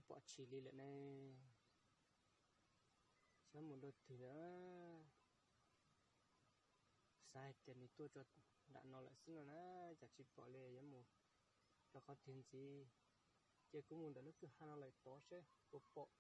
pom tshis li lawm ne. Xyov mus dua twg lawm. Xav hais tias nws tuaj tso nram no lawm xwb no na, cas tsis pom li, yuav mus rau qhov twg ntxiv. Ces kuv mus ntawm lub kwj ha no lawm tod seb puas pom.